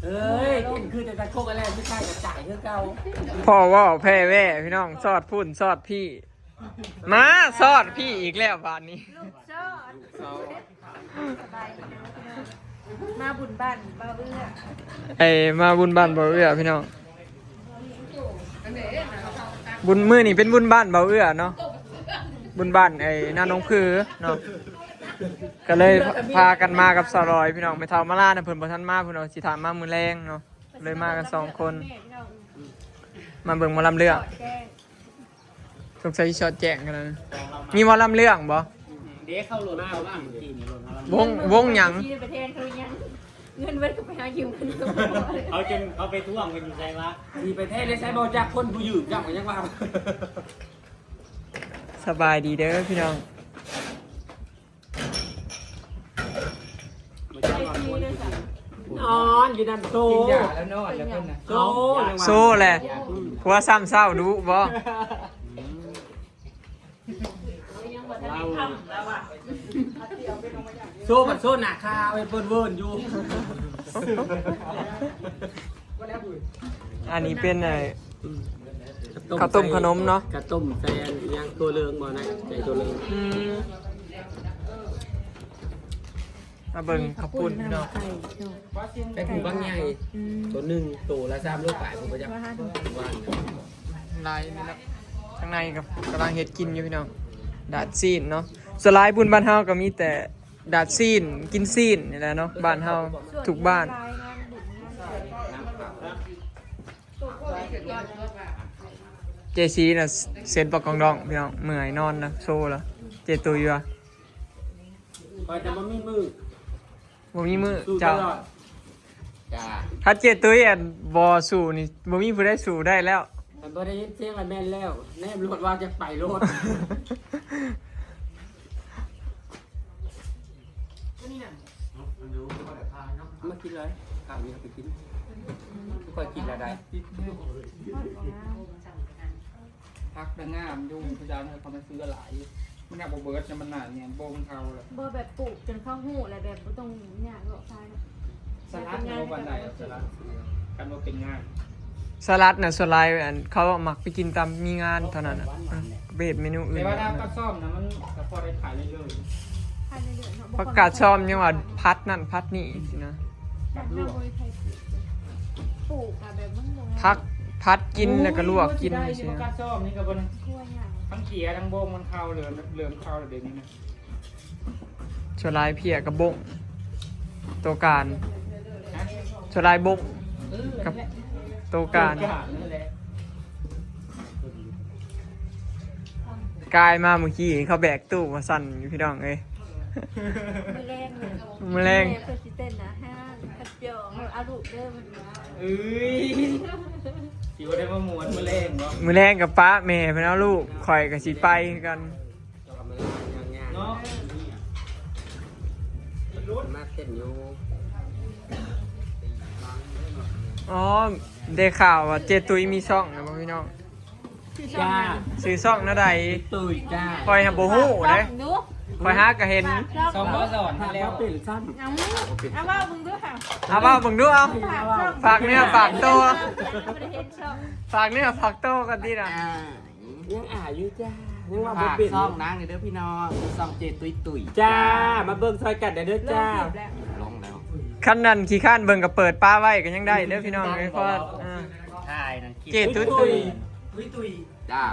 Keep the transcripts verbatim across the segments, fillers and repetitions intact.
เอ้ย เต้นคือแต่ตะโคกอะไร ผู้ชายกระจายคือเก่า พ่อเว้าแพ้แว่พี่น้อง สอดพุ่นสอดพี่ มาสอดพี่อีกแล้วบาดนี้ ลูกสอด สบายดีนะพี่น้อง มาบุญบ้านบ่าวเอื้อ ไอ้มาบุญบ้านบ่าวเอื้อพี่น้อง บุญมื้อนี้เป็นบุญบ้านบ่าวเอื้อเนาะ บุญบ้านไอ้น้าน้องคือเนาะ ก็เลยพากันมากับสาวลอยพี่น้อง แม่เฒ่ามาลานะ เพิ่นบ่ทันมา เพิ่นว่าสิถ่ายมามื้อแลงเนาะ เลยมากันสองคน มาเบิ่งหมอลำเรื่อง สงสัยสิสอดแจ้งกันนะ มีหมอลำเรื่องบ่ เด้เข้าโหลดมาบ้างทีนี้โหลดมาบ้าง วง วงหยัง ที่ไปแทนเขายัง เงินเว้นก็ไปหายืมเงินเขา เขาจนเขาไปทวงกันอยู่ไสวะ สิไปแทนได้ไสบ่ จักคนผู้ยืม จักก็ยังว่า สบายดีเด้อพี่น้อง นอนอยู่นั่นโซ่ กินยาแล้วนอนแล้วเพิ่นน่ะ โซ่ โซ่แหละ ผัวซ้ำเศร้าดุบ่ โซ่บัดโซ่หนาคาไปเปิ้นเวิร์นอยู่ อันนี้เป็นไอ้ ข้าวต้มขนมเนาะ ข้าวต้มใส่อันยังตัวเรืองบ่นะ ใส่ตัวเรือง อืม มาเบิ่งข้าวปุ้นพี่น้อง ไก่เนาะ ไปผูกบางใหญ่ อืม ตัวหนึ่ง ตัวละสามโลปลาย ผมก็จะ ว่าหั่น ว่าง ลายนี่แหละ ข้างในก็กำลังเฮ็ดกินอยู่พี่น้อง ดาดซีนเนาะ ส่วนหลายบุญบ้านเฮาก็มีแต่ดาดซีน กินซีนนี่แหละเนาะ บ้านเฮาทุกบ้าน เจซีน่ะ เซ็ตบักกองดองพี่น้อง เมื่อยนอนนะ โซ่แล้ว เจตุยว่ะ ข้อยจะบ่มีมือ บ่มีมือ สู้ เจ้า ตลอด จ้า ถ้าเจตุยอันบ่สู้นี่ บ่มีผู้ใดสู้ได้แล้ว มันบ่ได้ยินเสียงละแม่นแล้ว แนมโลดว่าจะไปโลด มากินเลย ข้าวเหนียวไปกิน ค่อยกินละได้ ผักนางงามอยู่ พระเจ้าเนี่ยเขามาซื้อหลาย มันอยากบ่เบิดเนี่ย มันหนาเนี่ย บ่มันเท่าเลย บ่แบบปลูกจนเขาหู้แล้วแบบบ่ต้องยากหรอก ใช่ สลัดเนี่ย บ่ปานใดอะ สลัด กันว่าเป็นงาน สลัดน่ะ ส่วนหลายอันเขามักไปกินตามมีงานเท่านั้นน่ะ อ่ะ ไปเฮ็ดเมนูอื่น แต่ว่าถ้าปลาซ่อมนะ มันก็พอได้ขายเรื่อยๆ ขายเรื่อยๆเนาะ ผักกาดซ่อมยังว่าผัดนั่นผัดนี่สินะ แต่ถ้าบ่มีใครปลูก ปลูกอะแบบมันบ่งาม ผักผัดกินแล้วก็ลวกกิน โอ้ย สิ ได้อยู่ ผักกาดซ่อมนี่ก็บ่นะ ทั่วอย่าง ทั้งเขียทั้งบงมันเข้าเหลือง เหลืองเข้าเลยเดี๋ยวนี้นะ ส่วนหลายเพียกับบง ตัวการ ส่วนหลายบง เออ กับ ตัวการ ตัวการนั่นแหละ กายมาเมื่อกี้เขาแบกตู้มาสั่นอยู่พี่น้องเอ้ย มื้อแรกเนี่ย มื้อแรก แม่เพิ่นสิเต้นนะ ห้าง ขัดจอง เอาลูกเด้อ มันว่า เอ้ย สิว่าได้มาม่วนมื้อแรกเนาะ มื้อแรกกับป้าแม่เพิ่นเอาลูก ข่อยก็สิไปคือกัน เนาะ มาเต้นอยู่ อ๋อ ได้ข่าวว่าเจตุยมีช่องนะบ่พี่น้อง จ้า ชื่อช่องแนวใด ตุยจ้า ข่อยหาบ่ฮู้เด้ ลองดู ข่อยหากะเห็น ช่อง สองบ่สอน ถ้า แล้ว เขาเป็นซ้ำ เอาเอาเบิ่งดูค่ะ เอาเว้าเบิ่งดูเอา ฝากช่อง ฝากเนื้อฝากตัว บ่ได้เห็นช่อง ฝากเนื้อฝากตัวกันตินะ อ่า ยังอายอยู่จ้า ยังว่าบ่ ฝาก เป็น ช่องนางนี่เด้อพี่น้อง ช่องเจตุยตุย จ้า มาเบิ่งซอยกันเด้อจ้า ลงคลิปแล้ว ลงแล้ว คันนั้นขี้ค้านเบิ่งก็เปิดปะไว้ก็ยังได้เด้อพี่น้องเอ้ย เพราะ อ่า ถ่ายนั่นคลิป เจตุยตุย จ้า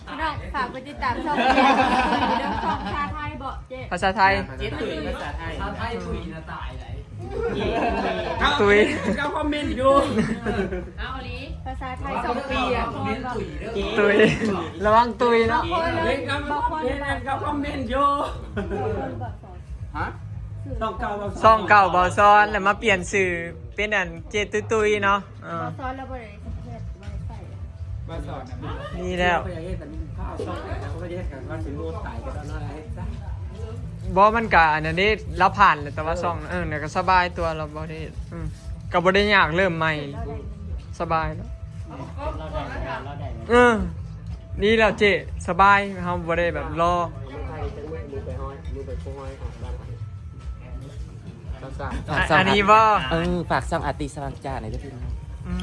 พี่น้องฝากไปติดตามช่องเจตุยตุยเด้อ ช่องภาษาไทยบ่เจ ภาษาไทย เจตุยภาษาไทย ภาษาไทยตุยนะตายเลย ตุย เขาคอมเมนต์อยู่ เอาอีหลี ภาษาไทยสองปีอะ คอมเมนต์ตุยเด้อ ตุย ระวังตุยเนาะ บางคน เห็นเขา บางคน เห็นเขาคอมเมนต์อยู่ บางคนบอกสอน ฮะ ช่องเก่าบ่ ช่องเก่าบ่สอนแล้วมาเปลี่ยนชื่อเป็นอันเจตุยตุยเนาะ เออ บ่สอนแล้วบ่ได้เฮ็ด บ่ได้ใส่ มาสอนนะ นี่แล้ว เขาอยากเฮ็ดแต่มีข้าวซอยแต่เขาก็จะเฮ็ดกันว่าสิโลดตายกันแล้วเนาะ เฮ็ดซะ บ่มันกะอันนั้นเด้ เราผ่านแล้ว แต่ว่าช่อง เออ เนี่ยก็สบายตัว เราบ่ได้ อืม ก็บ่ได้ยาก เริ่มใหม่ สบายแล้ว เออ นี่แล้วเจ สบาย เฮาบ่ได้แบบรอ มือไปห้อย มือไปห้อยออกบ้าน ฝากช่อง อันนี้บ่ เออ ฝากช่องอาร์ตี้สว่างจ้าหน่อยเด้อพี่น้อง อืม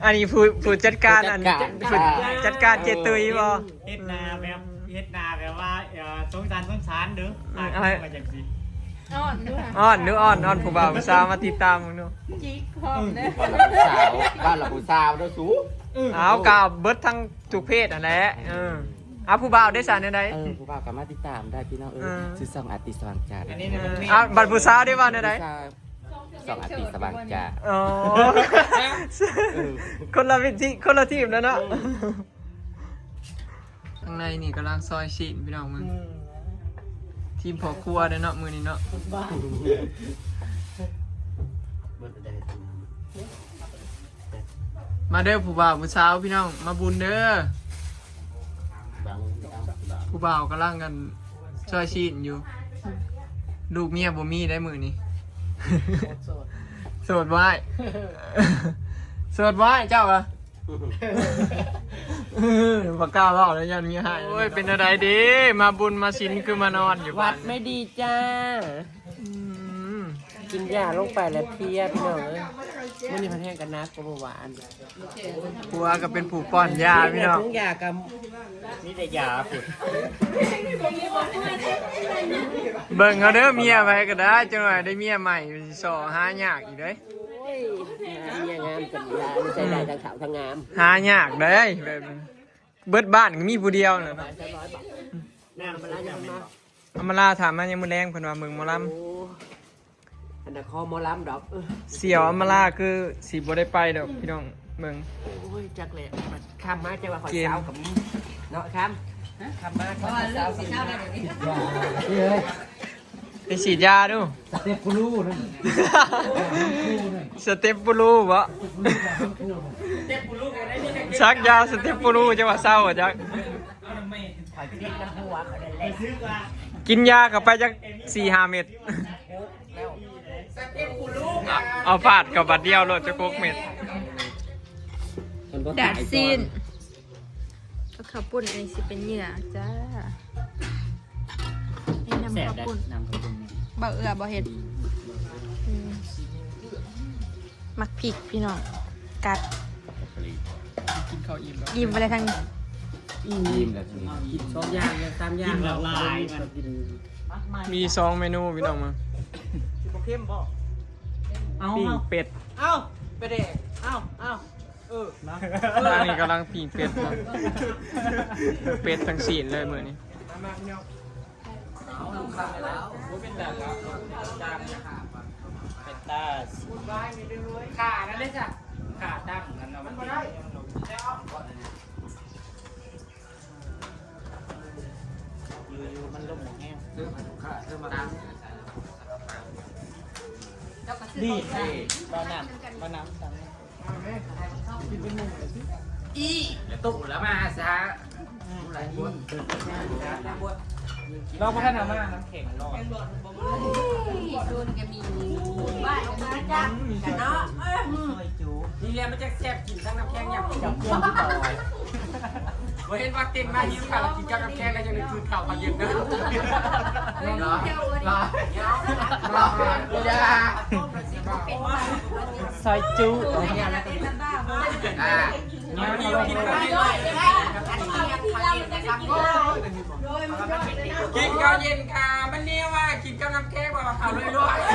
อันนี้ผู้ ผู้จัดการ อัน ผู้จัดการ ผู้จัดการเจตุยบ่ เฮ็ดนาแบบ เฮ็ดนาแบบว่า เอ่อ สงสาร สงสารเด้อ อืม อ่านมาจังซี่ อ่อนด้วย อ่อนดู อ่อน อ่อนผู้บ่าวผู้สาวมาติดตามมึงดู จิกพร้อมเด้อ บ้านละผู้สาว บ้านละผู้สาวเด้อสู เออ เอาก็เบิดทั้งทุกเพศนั่นแหละ เออ เอาผู้บ่าวได้สารแนวใด เออ ผู้บ่าวก็มาติดตามได้พี่น้อง เออ เออ ชื่อช่องอาร์ตี้สว่างจ้า อันนี้นะ เออ เอาบัดผู้สาวได้ว่าแนวใด ผู้สาว ช่องอาร์ตี้สว่างจ้า อ๋อ เออ คนละวิธี คนละทีมแล้วเนาะ ข้างในนี่กำลังซอยชิ้นพี่น้องมึง อืม ทีมพ่อครัวเด้อเนาะ มื้อนี้เนาะ บ้า มาเด้อผู้บ่าวผู้สาวพี่น้อง มาบุญเด้อ ผู้บ่าวกำลังกันซอยชิ้นอยู่ ลูกเมียบ่มีได้มื้อนี้ โสด โสดไว้ โสดไว้เจ้าอะ เออ บ่กล้าเว้าแล้ว ย่านเมียหาย โอ้ย เป็นอะไรเด้ มาบุญมาศีลคือมานอนอยู่ วั บ้า ด น ไม่ดีจ้า อืม กินยาลงไปแล้วเพลียพี่น้องเอ้ย มื้อนี้พันแห้งกันนักกว่าเมื่อวาน ผัวก็เป็นผู้ป้อนยาพี่น้อง ถุงยากับ นี่แต่ยาพุด เบิ่งเอาเด้อ เมียไปก็ได้ จังหน่อยได้เมียใหม่ สอหายากอีกเด้ โอ้ย เมียงามจังเลย ใส่ได้ทั้งขาวทั้งงาม หายากเด้ แบบ เบิดบ้านก็มีผู้เดียวน่ะ น้ำมันละยังมา อำมาลาถามมายังมื้อแลง เพิ่นว่าเบิ่งหมอลำ โอ้ อันนั้นคอหมอลำดอก เออ เสี่ยวอำมาลาคือสิบ่ได้ไปดอกพี่น้อง เบิ่ง โอ้ย จักแหละ คำมาจะว่าขอ เกม เช้ากับมีเนาะ คำ คำมา เพราะว่าเรื่องสีเช้าได้แบบนี้ ไปฉีดยาดู สเต็ปปูรูนั่น สเต็ปปูรูบ่ สักยาสเต็ปปูรูจะว่าเศร้าอะจัก กินยาเข้าไปจักสี่ห้าเม็ด เอาฟาดเข้าบัดเดียวโลดจักหกเม็ด ดาดซีน ก็ข้าวปุ้นอันนี้สิเป็นเหยื่อจ้า นี่น้ำ แซ่บ ข้าว เด้อ ปุ้น น้ำข้าวปุ้นนี่ บ่เอือบ่เห็ด อืม มักพริกพี่น้อง กัด กินข้าวอิ่มแล้ว อิ่มไปเลยทั้ง อิ่มแล้วทีนี้ กินสองอย่างเลย สามอย่าง กินหลากหลาย มัน กิน มีสองเมนูพี่น้องมา สิบ่เค็มบ่ เอา ปิ้งเป็ด เอาไปแดก เอา เอา เออ อันนี้กำลังปิ้งเป็ดครับ เป็ดทั้งศีลเลยมื้อนี้ มาพี่น้อง เอาลงสั่งไปแล้ว บ่เป็นแบบแล้ว จานเนี่ย เป็นตา ขานั่นเลยจ้ะ ขาตั้งนั่นน่ะ มันบ่ได้ อยู่ๆ มันลมบ่แห้ง เริ่มมา เริ่มมา นี่ นี่ บ่าน้ำ บ่าน้ำสั่ง อี เดี๋ยวตุ๊กแล้วมาซะ เราพัฒนามาน้ำแข็งร้อน นี่ซูนก็มี บ้านก็มีจ้ะเนาะ เออ นี่แหละมันจะแซ่บ กินทั้งน้ำแข็ง ยำ จับเพื่อนที่ต่อย บ่เห็นว่าเต็มมาหิวข้าวกินกับน้ำแข็งแล้วยังได้คืนข้าวมาเย็นนะ รอ รอ รอ อย่า ซอยจุ อ่า กินข้าวเย็นค่ะ มันเนี่ยว่ากินกับน้ำแข็งว่าข้าวลอยๆ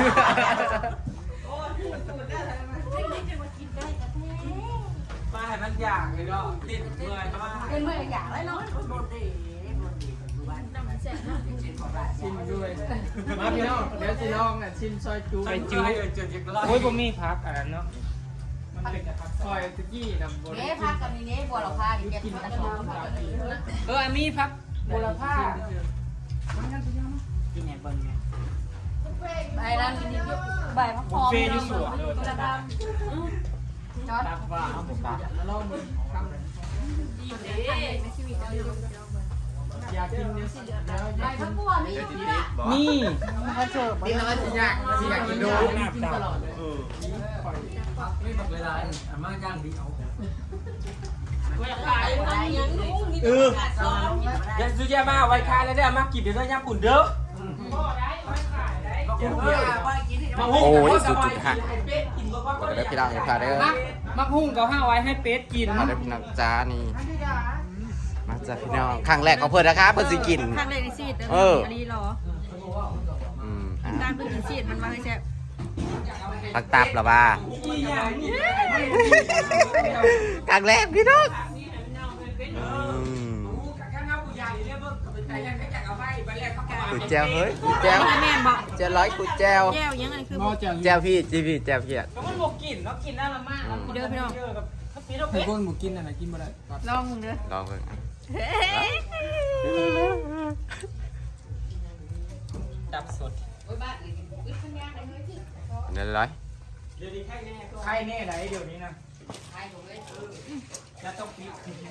มาให้มันอยากเลยเนาะ ติดเมื่อยมาก เป็นเมื่อยอยากเลยเนาะ ชิมด้วย มาพี่น้อง เดี๋ยวสิลองอ่ะ ชิมซอยจุ ซอยจุ โอ้ย บ่มีผักอันนั้นเนาะ มันเป็นแต่ผักซอยตะกี้นะ เด้ ผักกับนี่เด้ บัวละพานี่ แกงผักกระชอน เออ มีผักบัวละพา กินแหนมเบิ่งไง ใบนั้น ใบผักหอม บุฟเฟ่ต์อยู่สวน จอด ตักว่าเอาหมูกระทะมาลองเบิ่งคำหนึ่ง อยากกินเนื้อ ใบผักบัวมีอยู่นี่ นี่ นี่เราสิอยาก สิอยากกินดู กินตลอดเลย เออ นี่ปล่อย ไม่ปรับเวลา อาม่าย่างดีเอา เออ อย่าซื้อยามาไว้ขายแล้วเด้อ มากินเดี๋ยวเด้อย่าปุ่นเด้อ อืม โอ้ย สุดจุดฮะ บอกกันเด้อพี่น้องอย่าพลาดเด้อ มัก มักหุงก็ห้าไว้ให้เป็ดกิน มาเด้อพี่น้องจ้านี่ มาจ้าพี่น้อง ครั้งแรกของเพิ่นนะคะ เพิ่นสิกิน ครั้งแรกในชีวิตเด้อ เออ อันนี้รอ อืม อ่ะ การเพิ่นกินชีวิตมันว่าให้แซ่บ ผักตับเหรอวะ ครั้งแรกพี่น้อง อืม ก๋วยเตี๋ยวเฮ้ย ก๋วยเตี๋ยว แม่นบ่ เตี๋ยวร้อยก๋วยเตี๋ยว แจ่วยังไงคือบ่ แจ่วพี่ จีพี แจ่วพี่ ก็มันบ่กินเนาะ กินน้ำละมาก อืม เด้อพี่น้อง ถ้าปีเรา ให้ เป็น คนบ่กินนั่นน่ะกินบ่ได้ ลองเด้อ ลองเบิ่ง ตับสด เดี๋ยวร้อย เดี๋ยวนี้ไข้แน่ ไข้แน่ไหนเดี๋ยวนี้นะ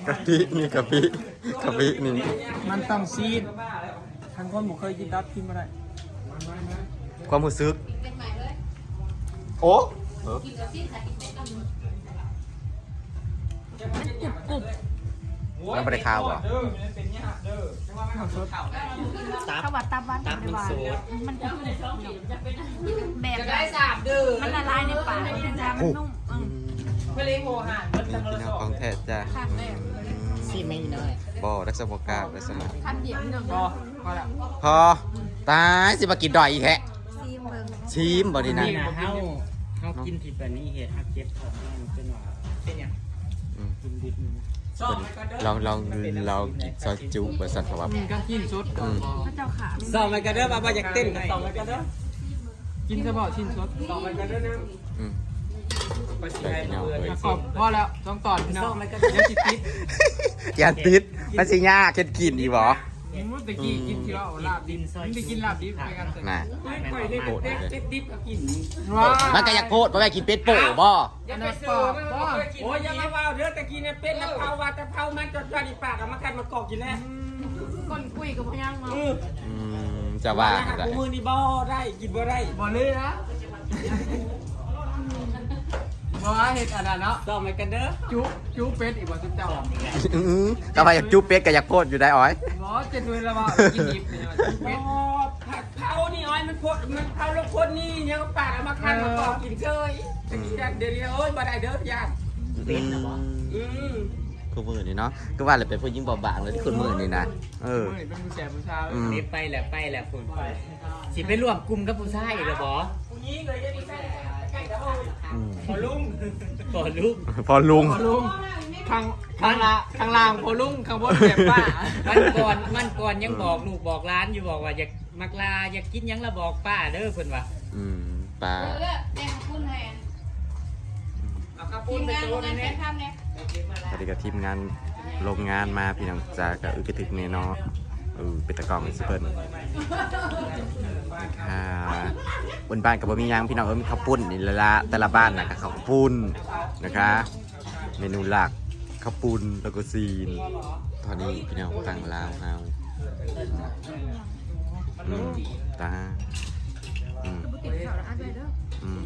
กะทินี่ กะทิ กะทินี่ มันต้องซีด คันคนบ่เคยกินตับกินบ่ได้ ความรู้สึก โอ้ เออ มันบ่ได้คาวบ่ ตับ ถ้าว่าตับหวาน ตับมันสด มันก็คือแบบ จะได้สามเดือน มันละลายในปาก มันจะ มันนุ่ม อืม มะเร็งหัวหัน มันจะมาสอบ นี่พี่น้องของแท้จ้ะ ครั้งแรก อืม ซีดไหมอีน้อย บ่ ได้สมบูรณ์กล้าได้สมบูรณ์ คำเดียวพี่น้อง พอ พอแล้ว พอ ตาย สิมากินดอยอีกแฮะ ซีมเบิ่ง ซีมบ่นี่นะ นี่นะ เฮา เฮากินที่แบบนี้เฮ็ด เฮาเก็บของมันจนว่า เป็นหยัง อืม กินดิบนี่นะ ลอง ลอง ลองกินซอยจุ๊บว่าซั่น เพราะว่า อืม ก็กินสดก่อน อืม พระเจ้าค่ะ สองมันก็เด้อ ว่าบ่อยากเต้นก็สองมันก็เด้อ กินเฉพาะชิ้นสด สองมันก็เด้อนะ อืม ไปสิให้มาเอิ้น อ่ะ ขอบ พอแล้ว สองตอนพี่น้อง สองมันก็เด้อ เดี๋ยวสิติด อย่าติด มันสิยากเฮ็ดกินอีกบ่ อืม ตะกี้กินที่ว่าลาบดิบ มันไปกินลาบดิบไปกันเถอะ น่ะ ไม่ค่อยได้ โคตรเลย เฮ็ดดิบก็กิน ว้า มันก็อยากโพด บ่แม่นกินเป็ดโป้บ่ อย่าไปเสิร์ฟ อันนั้นปอบบ่ โอ้ย อย่ามาว่าเด้อ ตะกี้เนี่ยเป็ดแล้วเผาว่าแต่เผามันจนจนอีปากอะมาคันมากอกกินแล้ว คนคุยกับพยังเนาะ อืม อืม จะว่า กูมือนี่บ่ได้ กินบ่ได้ บ่เลยนะ บ่ว่าเฮ็ดอันนั้นเนาะ ต่อไปกันเด้อ จุ จุเป็ดอีกบ่จุเจ้า อืม ก็ว่าอยากจุเป็ดก็อยากโพดอยู่ได้อ้อย บ่ เจ็ดเวลาว่ากินดิบเนี่ยจุเป็ด บ่ ผัดเผานี่อ้อยมันโพด มันเผาลงโพดนี่เนี่ยก็ปาดเอามาคันมากอกกินเฉย อืม เดี๋ยวนี้โอ้ย บ่ได้เด้อย่าน อืม อืม คู่มื้อนี่เนาะ คือว่าแหละเป็นผู้หญิงบอบบางเลยที่คุณมื้อนี่นะ เออ มื้อนี้เป็นผู้แสบผู้สาว อืม นี่ไปแหละ ไปแหละคุณ สิไปร่วมกลุ่มกับผู้ชายอีกแล้วบ่ ผู้หญิงเลยเนี่ยผู้ชายใกล้ๆแล้ว อืม พอลุง พอลุง พอลุง พอลุง ข้าง ข้างล่าง ข้างล่างพอลุง ข้างบนแบบป้า มันก่อน มันก่อนยังบอกลูกบอกหลานอยู่ บอกว่าอยากมักลา อยากกินหยังละบอกป้าเด้อ เพิ่นว่า อืม ป้า เออ แบ่งคุณให้ เอาข้าวปุ้นไปโต๊ะนั่นแหละ ตอนนี้ก็ทีมงานโรงงานมาพี่น้องจ้า ก็อึกกระทึกแน่เนาะ เออ เป็นตะกร้องสิเพิ่น ค่ะ บนบ้านก็บ่มีหยังพี่น้อง เออ มีข้าวปุ้นนี่ละละ แต่ละบ้านน่ะก็ข้าวปุ้นนะคะ เมนูหลักข้าวปุ้นแล้วก็ซีน ตอนนี้พี่น้องฝั่งลาวเฮา อืม ตา อืม อืม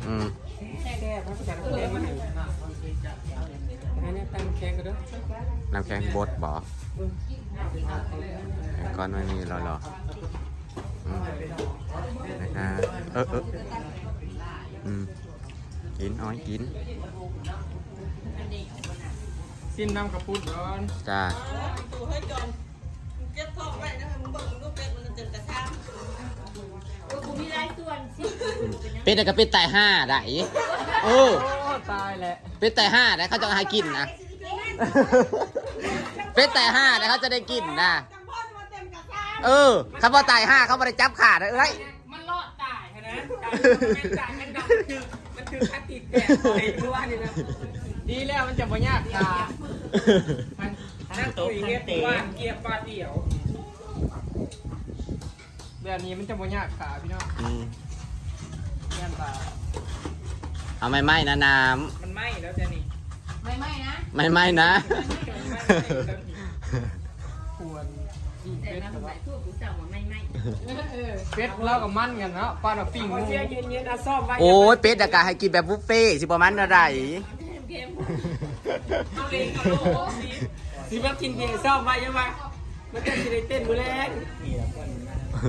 อืม อันนี้ตั้งแข้งกันเด้อ น้ำแข็งบดบ่ ก้อนไม่มีรอรอ อืม นะคะ เออ เออ อืม กิน อ้อย กิน ซิมน้ำกระปุกก่อน จ้า ตัวเฮ้ยจอน มึงเก็บท้องไว้นะ มึงเบิ่งลูกเป็ดมันจนกระซ้ำ เออ กูมีหลายส่วนสิ เป็ดน่ะก็เป็นตายห่าได้ เออ โอ้ ตายแหละ เป็นตายห่าได้ เขาจะให้กินนะ เป็นตายห่าได้ เขาจะได้กินนะ เออ เขาบ่ตายห่า เขาบ่ได้จับขานะเอ้ย มันรอดตายนะ มันตายยังดำ มันถือ มันถือพลาสติกแดดไว้เมื่อวานนี้นะ ดีแล้วมันจะบ่ยากขา มัน นั่งโต๊ะเฮ็ดบ้านเกียร์ปลาเดี่ยว แบบนี้มันจะบ่ยากขาพี่น้อง อืม แม่นตา เอาไม้ไหม้นะน้ำ มันไหม้แล้วจ้ะนี่ ไม่ไหม้นะ ไม่ไหม้นะ ควรปิ้ง แต่ เป็ด น้ำ แต่ ใส่ ว่า ทั่วกูสั่งว่าไม่ไหม้ เออ เป็ดเรากับมันกันเนาะ ปลาดอกปิ้ง ขอเสียยืนยันเอาซ่อมไว้ โอ้ย เป็ดอะกะให้กินแบบบุฟเฟ่ต์สิประมาณเท่าใด เค็ม เอาเลยเอาโลกสิ สิมากินเบียร์ซ่อมไว้ยังวะ มันจะสิได้เต้นมื้อแลง อ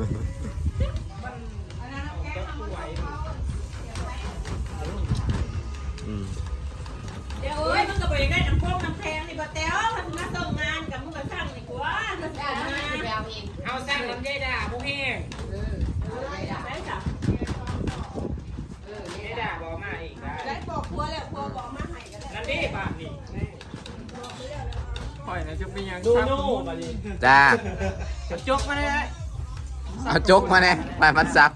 ืม เดี๋ยวเอ้ย มึงก็บ่อยากได้น้ำพงน้ำแพงนี่บ่แต้ว มันมาส่งงานกับมึงก็สั่งดีกว่า มันส่งงาน เอาสั่งน้ำยายดาผู้แห้ง ได้จ้ะ ยายดาบอกมาอีกได้ ได้บอกผัวแล้วผัวบอกมาให้ก็ได้ นั่นนี่บาทนี่ ข่อยนะจะเป็นหยัง ดู ซับ โน่บัดนี้ จ้า เอาจกมาเลย เอาจกมาเนี่ยไปมันซับ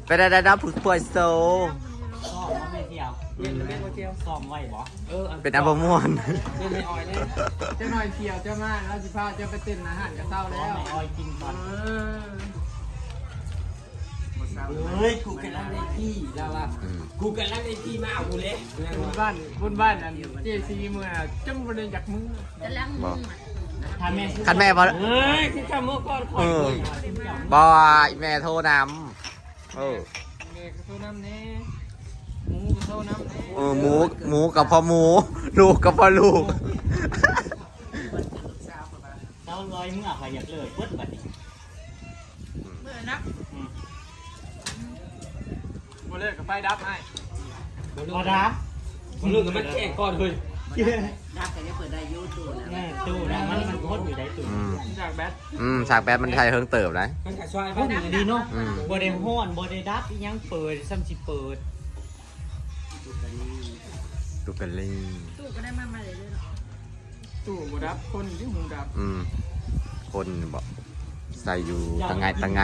ไปได้ได้ดับผู้ป่วยโซ ซ้อมไม่เที่ยวเล่นไม่เที่ยวซ้อมไว้บ่เออ เป็นอันบ่ม่วน เล่นไม่ออยเนี่ย เจ้าหน่อยเที่ยวเจ้ามาแล้วสิพาเจ้าไปเต้นอาหารกับเต้า ซ้อ แล้ ม ว ไม่ออยกินก่อน เออ เฮ้ยกูกำลังได้ที่แล้วว่า อืม กูกำลังได้ที่มาเอากูเลย บุญบ้านบุญบ้านอันเจซีเมืองจังบริจักมือ กำลัง บ มึ อก ง ทำแม่ คันแม่บอก เฮ้ยคือคำว่าก่อนคอยคุย บอกว่าอีแม่โทรนำเออ เมย์ก็โทษน้ำแน่หมูก็โทษน้ำแน่ เออหมูหมูกับพ่อหมู ลูกกับพ่อลูก เต้าลอยเมื่อใครอยากเลิกเบิดบัดนี้ เมื่อนะบ่เลิกกับไฟดับให้ พอดา มึงเรื่องกับมันแจ้งก่อนเลย ดับแต่ยังเปิดได้อยูตู้นะ เออตู้นะมันมันโคตรอยู่ได้ตู้ อืม จากแบต อืมสากแป๊บมันไทยเพิ่งเติบนะ มันกะซอย โค บ้า ตรอยู่ดีเนาะ อืม บ่ได้ฮ้อนบ่ได้ดับอีหยังเปิดซ้ำสิเปิด ดูกันเลย ตู้ก็ได้มาใหม่เลยเนาะ ตู้บ่ดับคนที่หูดับ อืมคนบอกใส่อยู่ตังไงตังไง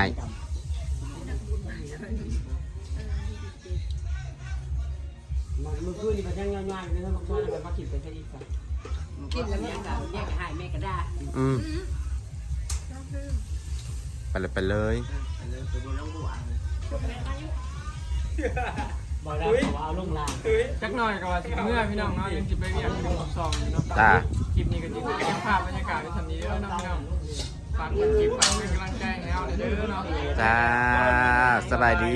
มันมือคืนนี่มันยังง่ายๆเลยนะมันซอยแล้วมันมากินไปแค่อีกครับ กินแล้วแม่ก็แยกหายแม่ก็ได้ อืมไปเลยไปเลย อันนั้นตัวน้องบัว บ่ได้ว่าเอาลงล่าง จักหน่อยก็ว่าสิเมื่อพี่น้องเนาะยังสิไปเวียกอยู่ซองอยู่เนาะ จ้า คลิปนี้ก็จะเก็บภาพบรรยากาศไว้ส่ำนี้เด้อเนาะพี่น้องฝากกดคลิปฝากเป็นกำลังใจให้เราเด้อเนาะ จ้าสบายดี